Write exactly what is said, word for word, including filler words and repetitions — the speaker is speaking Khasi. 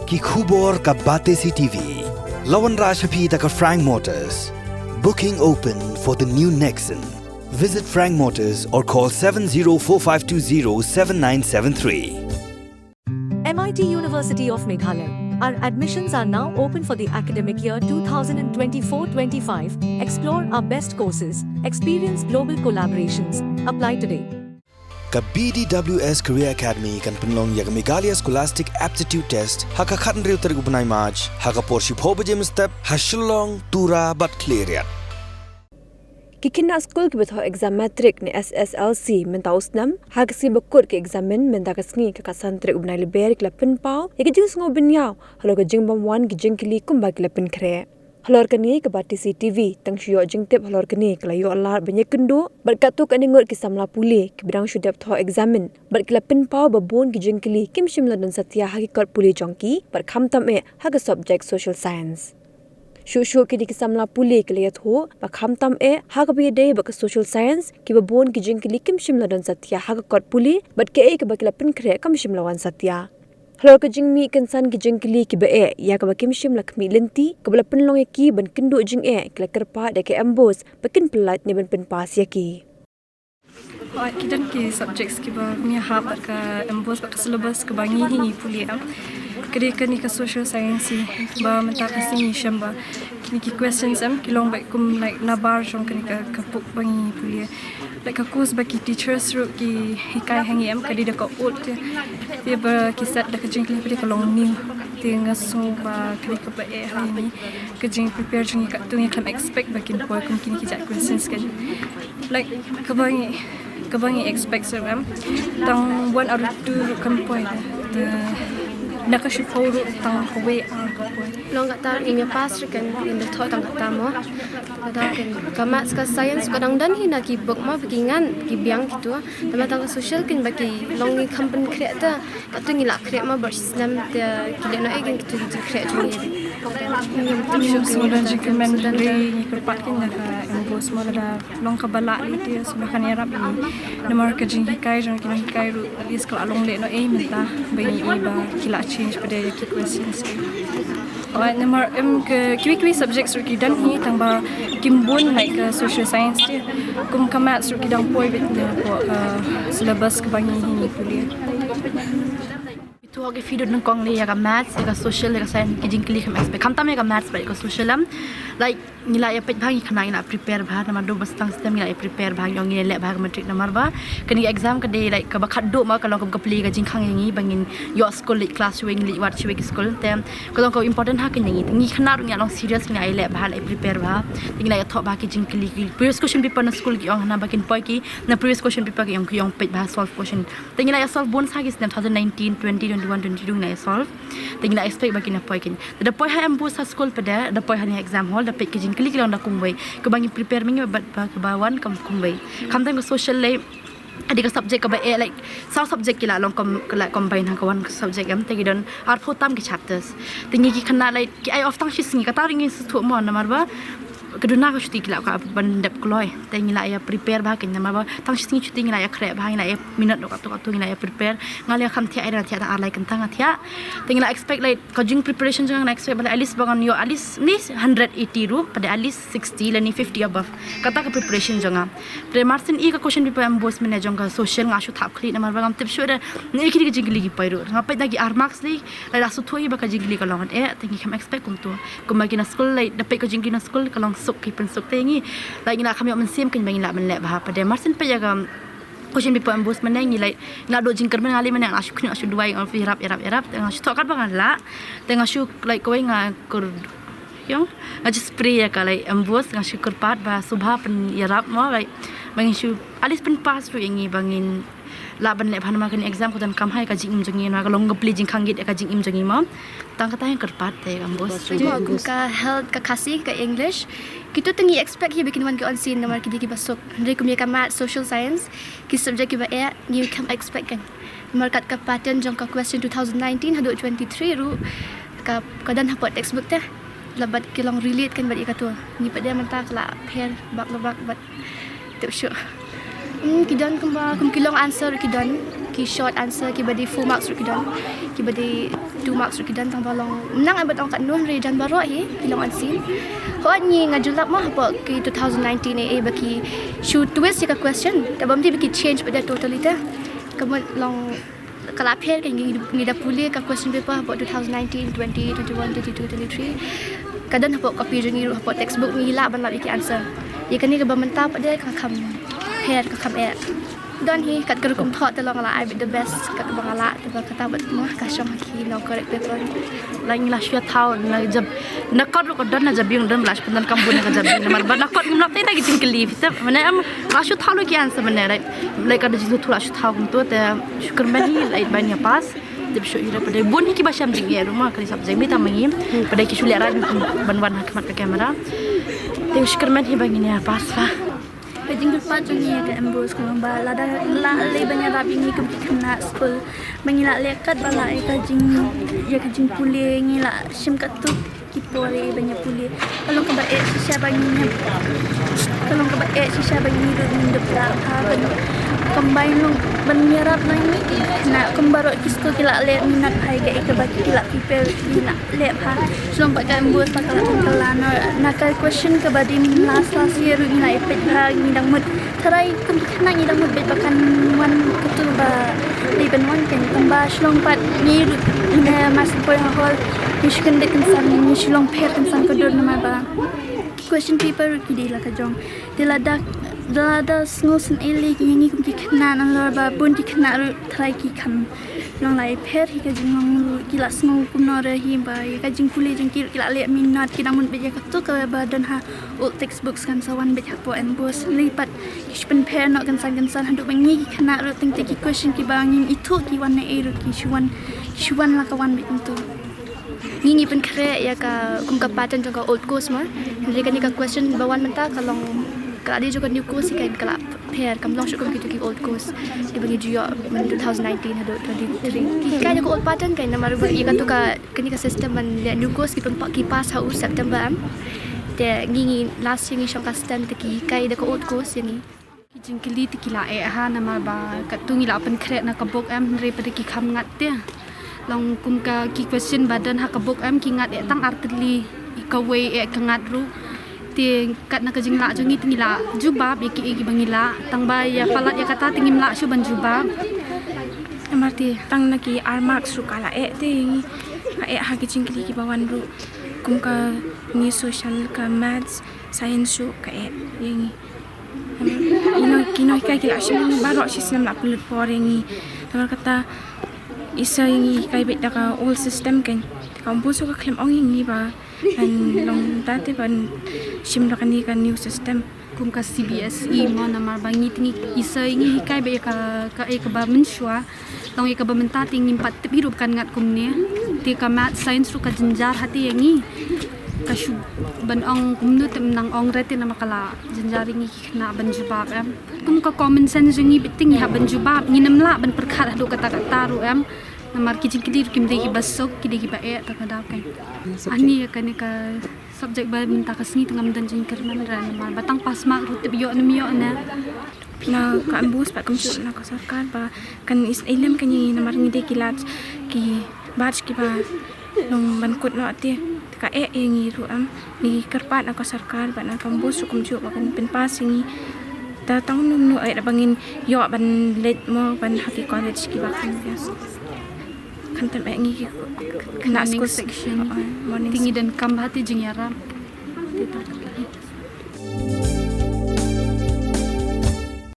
Ki khubor ka Batesi T V. La wanrah sha phi da ka Frank Motors. Booking open for the new Nexon. Visit Frank Motors or call seven zero four five two zero seven nine seven three. M I T University of Meghalaya. Our admissions are now open for the academic year twenty twenty-four twenty-five. Explore our best courses, experience global collaborations. Apply today. Ka B D W S Career Academy kan pynlong ïa ka Meghalaya Scholastic Aptitude Test ha ka khathynriew tarik u bnai March ha ka por shiphew baje mynstep ha Shillong, Tura bad Khliehriat. Ki khynnah skul kiba thoh exam matric ne S S L C mynta u snem ha ka sngi ba kut ki eksamin mynta ka sngi ka khatsan tarik u bnai Lber ki la pynpaw ïa ka jingsngew bynñiaw halor ka jingbym wan ki jingkylli kumba ki la pynkhreh. Halor kane ka Batesi T V tang shu ïoh jingtip halor kane ka la ïoh lad ban ïakynduh bad katto katne ngut ki samla pule kiba dang shu dep thoh eksamin bad ki la pynpaw ba bun ki jingkylli kim shym la don satia ha ki kot pule jong ki bad khamtam eh ha ka subject social science. Shuh shuh kine ki samla pule ki la ïathuh ba khamtam eh ha kaba ïadei bad ka social science kiba bun ki jingkylli kim shym la don satia ha ka kot pule bad kaei kaba ki la pynkhreh kam shym la wan satia. Halor ka jingmih kynsan ki jingkylli kiba eh ïa kaba kim shym la khmih lynti kaba la pynlong ïa ki ban kynduh jingeh ki la kyrpad ïa ka MBOSE ba kin pyllait ne ban pynpass ïa ki. Hooid, ki don ki subjects kiba ngi hap bad ka MBOSE bad ka syllabus kaba ngi hi ngi pule em. Ka dei kane ka social science ba mynta ka sngi ngi shem ba kine ki questions em ki long ba kum, like, nabar jong kane ka, ka book ba ngi pule. Like, ka course ba ki teachers ruh ki hikai ha ngi em ka dei da ka old te. Te ba ki set da ka jingkylli ba dei ka long new. Te nga sngew ba ka dei kaba eh ha ngi ka jingprepare jong ngi, katto ngi khlem expect ba kin poi kum kine ki jait questions ka. Like, kaba ngi, kaba ngi expect seh em. Tang one out of two ruh kan poi. Te na ka shiphew ruh tang kawei ar ka poi. Long kata ngim ïa pass ruh kan ngin da thoh tang kata mo. Kata kan ka maths ka science ka dang don hi na ki book mo ba ki ngan ki biang kito. Tangba tang ka social kin ba ki long ngi kham pynkhreh ta. Katto ngi la khreh mo ba shisnem te ki leh noh ei kin kito ki jingkhreh jong ngi. Ngim tip shuh, sngewdon jingkyrmen hynrei ngi kyrpad kin ïa ka MBOSE mo lada long kaba lah lei te sngewbha kan ïarap ïa ngi. Namar ka jinghikai jong ki nonghikai ruh at least ka la long leh noh ei mynta ba ngi i ba ki la change pat ïa ki questions. Namar em ka kiwei kiwei subjects ruh ki don hi tangba kim bun, like ka social science te. Kum ka maths ruh ki dang poi beit na ka syllabus kaba ngi hi ngi pule. Itu hok ki video nyngkong lei ïa ka maths, ïa ka social, ïa ka science, ki jingkylli kam expect. Khamtam ïa ka maths bad ïa ka social em. Like ngi la ïa peit bha, ngi khynnah ngi la prepare bha namar dei ba tang stem ngi la ïa prepare bha, ngi ong ngin leh bha ka matric namar ba kane ka exam ka dei, like, kaba khatduh ma ka long kum ka plie ka jingkhang ïa ngi ba ngin ïoh skul leit class shawei, ngin leit wad shawei ki skul. Te ka long ka important ha kane ïa ngi. Ngi khynnah ruh ngi la long serious, ngi la ïa leh bha, la ïa prepare bha. Te ngi la ïa thoh bha ki jingkylli, ki previous question paper na skul ki ong hana ba kin poi ki na previous question paper ki ong, ki ong peit bha, solve question. Te ngi la ïa solve bun sa ki snem two thousand nineteen, twenty, twenty-one, twenty-two ngi la ïa solve. Te ngi la expect ba kin ïa poi kin. Te da poi ha MBOSE ha skul pat de, da poi ha ne exam hall, da peit ki jingkylli ki long da kumwei. Kaba ngi prepare ma ngi bad ba kaba wan kam kumwei. Khamtam ka social lei, ka dei ka subject kaba eh, like, saw subject ki la long com-, ki la combine ha ka one subject em, te ki don arphew tam ki chapters. Te ngi ki khynnah, like, ki ai off tang shi sngi, kata ruh ngi sngewthuh mo namar ba ka duna ka shuti ki la ka ban dep kloi. Te ngi la ïa prepare bha kin namar ba tang shi sngi shuti ngi la ïa khreh bha, ngi la ïa minot katto katto, ngi la ïa prepare. Nga leh kham thiah, ïa thiah tang ar lai kynta nga thiah. Te ngi la expect, like, ka jing preparation jong nga, nga expect ba leh at least ba ngan ïoh at least ni hundred eighty ruh, pat de at least sixty lane fifty above. Kata ka preparation jong nga. Te marsien i ka question paper MBOSE mynne jong ka social nga shu thap khlieh namar ba ngam tip shuh de ne ki jingkylli ki poi ruh. Nga peit na ki ar marks lei, la da sngewthuh i ba ka jingkylli ka long eh, te ngi kham expect kumto. Kumba ki na skul, like, da peit ka jingkylli na skul ka long suk, ki pynsuk te ngi, like, ngi la kham ïoh mynsiem kin ba ngi lah ban leh bha. Pat de marsien peit ïa ka question paper MBOSE mynne ngi, like, ngi la duh jingkyrmen, nga leh mynne nga shu khñiuh, nga shu duwai, nga ïarap, ïarap, ïarap. Te nga shu thoh katba nga lah. Te nga shu, like, kawei nga kur, ïong, nga shu spray ïa ka, like, MBOSE, nga shu kyrpad ba sngewbha pynïarap mo, like, ba ngin shu at least pynpass ruh ïa ngi ba ngin lah ban leh bha namar kane exam ka donkam ha ïa ka jingim jong ngi, namar ka long ka plie jingkhang git ïa ka jingim jong ngi mo. Tang kata ïa kyrpad te ka MBOSE. Mo kum ka health, ka Khasi, ka English, kito te ngi expect hi ba kin wan ki onsien namar ki dei kiba suk. Hynrei kum ïa ka maths, social science, ki subject kiba eh, ngi kham expect kan. Namar kat ka pattern jong ka question two thousand nineteen haduh twenty-three ruh ka, ka don hapoh textbook te. Lah bad ki long relate kan bad ïa kato. Ngi pat de mynta ka la pher bak la bak bad tip shuh. Hmm, ki don kumba, kum ki long answer ki don. Ki short answer kiba dei four marks ruh ki don, kiba dei two marks ruh ki don, tang ba long nang ai ba tang kat nun re jan baroh hi ki long unseen. Hooid ngi nga ju lap mo hapoh ki two thousand nineteen A A ba ki shu twist ïa ka question, te bam dei ba ki change pat de totally te. Ka mut long ka la pher ka ngi, ngi da pule ka question paper hapoh two thousand nineteen, twenty, twenty-one, twenty-two, twenty-three. Ka don hapoh copy jong ngi ruh, hapoh textbook ngi lah ban lap ïa ki answer. Ïa kane kaba mynta pat de ka kham pher, ka kham eh. Don hi kat ka rukom thoh te long la ai bit the best kat ba nga lah te ba kata bad mo ka shong ha ki nong correct paper. La ngi la shu thaw na jab na kot ruh ka don na jab ïing don ba la shu pyndonkam bun na ka jab ïing namar ba na kot ngim lap te na ki jingkylli te mane em la shu thaw lo ki answer mane right. Like ka da jingthu la shu thaw kumto te shu kyrmen hi la ban ïa pass. Dep shu ïa pat de bun hi kiba sham jingeh ruh ma ka subject mi ta ma ngi. Pat de ki shu leh rai ban wan ha khmat ka camera. Te shu kyrmen hi ba ngin ïa pass la. Ka jingkyrpad jong ngi ïa ka MBOSE ka long ba lada la lei ban ïarap ïa ngi kum ki khynnah skul ba ngi la leh kat ba la ïa ka jing ïa ka jingpule ngi la shim katto ki por ïa ban ïa pule. Ka long kaba eh shisha ba ngi ka long kaba eh shisha ba ngi ruh ngin dup la ha ban combine long ban ïarap lang ngi ki khynnah kum baroh ki skul ki la leh minot hai ka ïa kaba ki la prepare ki la leh bha. Shlong pat ka MBOSE pat ka la tang ka la na ka question kaba dei last last year ruh ngi la ïa peit bha ngi dang mut tharai kum ki khynnah ngi dang mut beit ba kan wan katu ba dei ban wan kan tang ba shlong pat ngi ruh ngi na mas poi ha hall ngi shu kyndit kynsan ngi shu long pher kynsan ka dur namar ba question paper ruh ki dei la ka jong te lada lada sngew sngewsih ïa ngi kum ki khynnah nalor ba bun ki khynnah ruh tharai ki kham long lai pher hi ka jinglong ruh ki la sngew kumno re hi ba ïa ka jingpule jong ki ruh ki la leh minot ki dang mut beit ïa katu kaba don ha old textbooks kan sa wan beit hapoh MBOSE lei pat ki shu pynpher noh kynsan kynsan haduh ba ngi ki khynnah ruh teng te ki question kiba ngim ithuh ki wan na ei ruh ki shu wan ki shu wan la ka wan beit kumto. Ngi ngi pynkhreh ïa ka kum ka pattern jong ka old course ma. Hynrei kane ka question ba wan mynta ka long ka la dei jong ka new course hi kan ka la pher kam long shuh kum kitu ki old course kiba ngi ju ïoh myn two thousand nineteen haduh twenty-three. Ki hikai da ka old pattern kan namar ba ïa katu ka kane ka system ban leh new course ki pynpaw ki pass ha u September em. Te ngi ngi last year ngi shong ka STEM te ki hikai da ka old course ïa ngi. Ki jingkylli te ki la eh ha namar ba katu ngi la pynkhreh na ka book em hynrei pat de ki kham ngat te. Long kum ka ki question ba don ha ka book em ki ngat eh tang ar tylli kawei eh ka ngat ruh. Te kat na ka jinglah jong ngi te ngi la jubab ïa ki eh kiba ngi lah tang ba ïa palat ïa kata te ngim lah shuh ban jubab. Namar te tang na ki ar marks ruh ka la eh te ngi ka eh ha ki jingkylli kiba wan ruh kum ka ngi social ka maths science ruh ka eh ïa ngi. Ino kino hikai ki la shim baroh shi snem la pynlut por ïa ngi. Namar kata isa ïa ngi hikai beit da ka old system kan. Ka MBOSE ka khlem ong ïa ngi ba kan long ta te ban shim da kane ka new system. Kum ka CBSE mo namar ba ngi te ngi isa ïa ngi hikai beit ïa ka ka ïa kaba mynshuwa. Tang ïa kaba mynta te ngim pat tip hi ruh ba kan ngat kumne. Te ka maths science ruh ka jynjar ha te ïa ngi. Ka shu ban ong kumno te mynta ong re te namar ka la jynjar ïa ngi ki khynnah ban jubab em. Kum ka common sense jong ngi beit te ngi hap ban jubab ngin ym lah ban pyrkhat haduh katta katta ruh em. Namar ki jingkylli ruh kim dei kiba suk ki dei kiba eh ta ka daw kan. Ani ïa kane ka subject ba mynta ka sngi te ngam don jingkyrmen re namar ba tang pass mark ruh tip ïoh ne ym ïoh ne. Na ka MBOSE pat kumjuh na ka sorkar ba kan is ilem kan ïa namar ngi dei ki lad ki batch kiba long ban kut noh te ka eh ïa ngi ruh em ngi kyrpad na ka sorkar ba na ka MBOSE ruh kumjuh ba kan pynpass ïa ngi. Ta tang nung nu eh ba ngin ïoh ban leit mo ban ha ki college kiba kan bias. Kan tam eh ngi ki kena school section. Morning. Te ngi donkam bha te jingïarap.